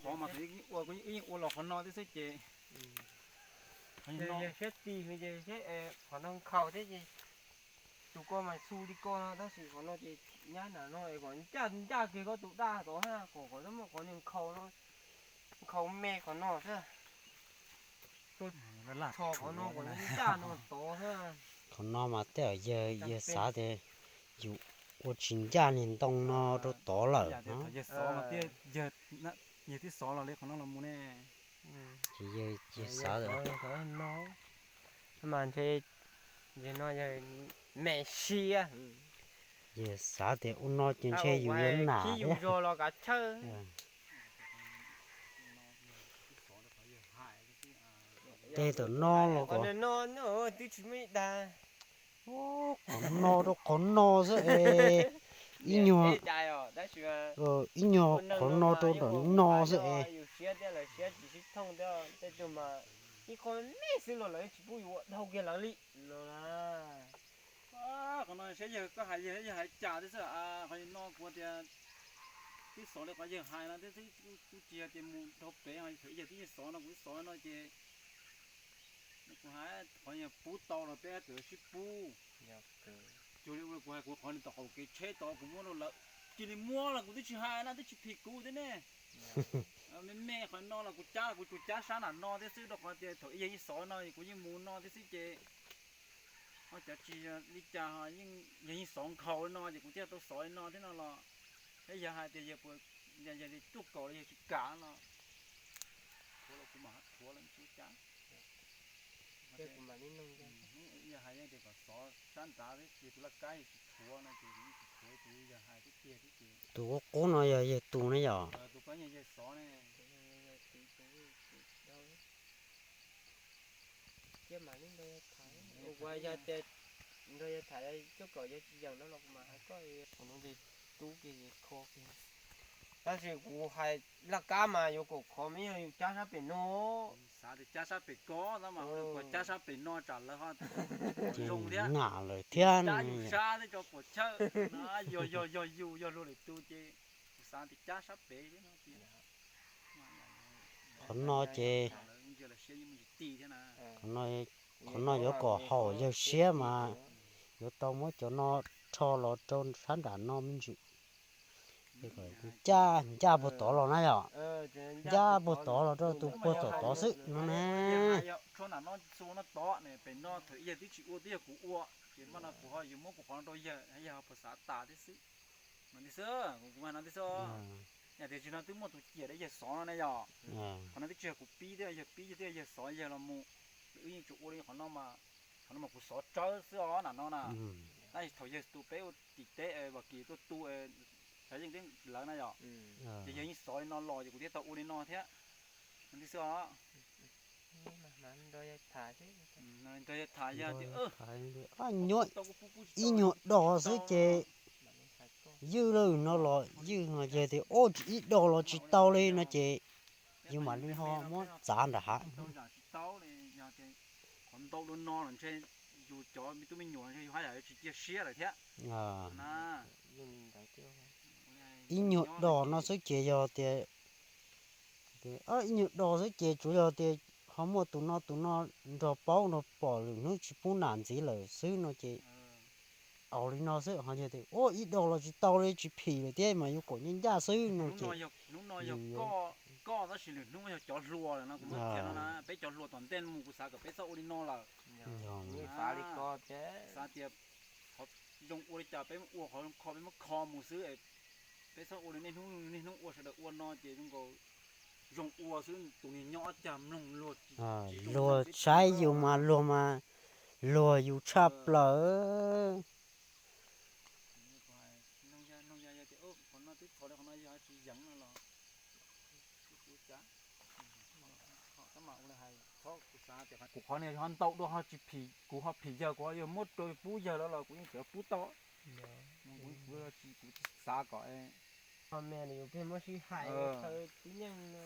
Ov mas ua, yeej ua los qhov no thiab xwb ces. Yog siab tig ces qhov no nkhaus thiab ces, tus ko mas xu li ko no tab sis qhov no ces nyab nram no kom ncaj ncaj kiag koj tus daj tod thiab, kom qhov muaj qhov nkhaus no, nkhaus me qhov no thiab. Qhov no kom ncaj no tod thiab. Qhov no mas tej yawg xav tias yus ua tsis ncaj niag ntoo no rau tod lawm no. Yawg twb xov los li qhov no los mus ne. Ces yawg xav no, mas ntshe no yawg me siab. Yawg xav tias ua no ces ntshe yus yuav nam thiab. Zog los kav chawj. Tej tom no los kom, no twb tsis muaj ib dag. Qhov no rau qhov no xwb es, ib nyuag, ib nyuag qhov no rau nram no xwb es. Yus siab thiab lawv siab tsis sib thooj thiab, tej tug mas ib qho me xwb los lawv tsis pub yus ua dhau kiag lawv li no. Qhov no saib yawg koj hais, yawg hais cas thiab xwb. Qhov no kuv tias twb xov li qhov yawg hais no thiab xwb, kuv tsis hais tias mus dhau pem, yawg twb xov no kuv twb xov no ces kuv hais qhov yawg pub tau los peb txawm sib pub. Cuag li ua kuv hais kuv qhov niag tom qaum kev tsheb tod kuv muab rau lawv, cia li muab los kuv twb tsis hais na, twb tsis phim kuv thiab ne. Me me qhov no los kuv cab, kuv tsuas cab sab nram no thiab xwb, rau qhov tias thaum ib yawg yeej xov no kuv yeej mus no thiab xwb ces ho cav tsis li cas, yawg yeej xov nkhaus li no ces kuv thiaj tau xov li no thiab no los, thiab yawg hais tias yawg puas, yawg li tuaj kaum los yawg tsis kam no. Thuav los kuv mam thuav los kuv cab. Yawg hais tias kom xov sab nrad thiab ces tus laj kab yawg tsis thuav no ces kuv tsis thuav, kuv yawg hais tiag tiag thiab ces. Tus qub qub no yog yawg tus ne yom? Tus ko yog yawg xov ne. Ua yog tias nrog yawg tham coj kom yawg tsis yeem no los kuv mam hais koj, tub kho. Tab sis kuv hais laj kab mas yuav kom khov me yog yus cab sab pem no. Xav tias cab sab pem ko tab mas kuv cab sab pem no tsam lawv ho zoo thiab. Nam lawm thiab. Cab yus sab thiab tso puas chawj. Yog yog yog yus yog luag lwm tus ces kuv xav tias cab sab pem no. Qhov no ces, qhov no yuav kom haum yawg siab mas yuav tau muab cov no rho los rau sab nram no me ntsis. Ncaj ncaj puag tod los na yom. Ncaj puag tod los rau tus puag tom tod xwb no na. Tshuav nram no xu no tod ne, pem no thaum ib yawg twb tsis ua twb yog kuv ua ces npaj no kuv ho yuav muab kuv qhov no rau yawg, yawg ho puas xav tas thiab xwb. No thiab xwb, kuv hais no thiab xwb. Yog tias tsis no twb muaj tus ciam rau yawg xov no ne yom. Qhov no twb tsis yog kuv pib thiab, yawg pib thiab yawg xov yawg los mus. Wb yeej tsuas ua li qhov no mas, qhov no mas kuv xov tsawb xwb os nram no na. Tab sis thaum yawg tus peb ua tim teb Vam Kis tuaj tu xav yeej teb lawv na yom, ces yawg yeej xov li no los ces kuv thiaj tau ua li no thiab. No thiab xwb os. Nrog yawg tham yog tias ib nyuag dos xwb ces ywj lawm no los ywj, yog tias ua tsis ib dos los tsis tau li no ces yus mam li ho muab txav nram hav. Qhov ntau dua no los ntshe yus cov me tub me nyuam ntshe yus haj yam tsis cia siab lawm thiab. Ib nyuag dos no xwb ces yog tias, ib nyuag dos xwb ces tsuas yog tias ho muaj tus no tus no nrog paub nrog pom lwm hnub tsis pub nam ntxiv lawm xwb no ces, au li no xwb ho yog tias ua ib dos los tsis tau li tsis phim lawm thiab mas yuav kom ncaj ncaj xwb no ces. Koj tab sis lwm hnub yog cov hluas lawm no kuv muab tias no na, peb cov hluas tom ntej mus kuv xav kom peb txhob ua li no lawm. Xav tias qhov zoo ua li cas peb ua, qhov zoo kho peb muab kho mus xwb. Peb txhob ua li niaj hnub niaj hnub ua sawv daws ua no ces zoo nkaus zoo ua xwb, tus niag nyob ob cag mloog luag, luag saib yus mas luag mas luag yus tshaj plaws. Qhov no twb txog li qhov no yog tsis yeev no los kuv qhov niag ho ntau dua ho tsis phim, kuv ho phim yawg kuv ho yuav muab rau pub yawg lawm los kuv yeej tseem pub tau. Kuv tsis xav kom me yus pheej muab sib hais txhawv tib neeg no.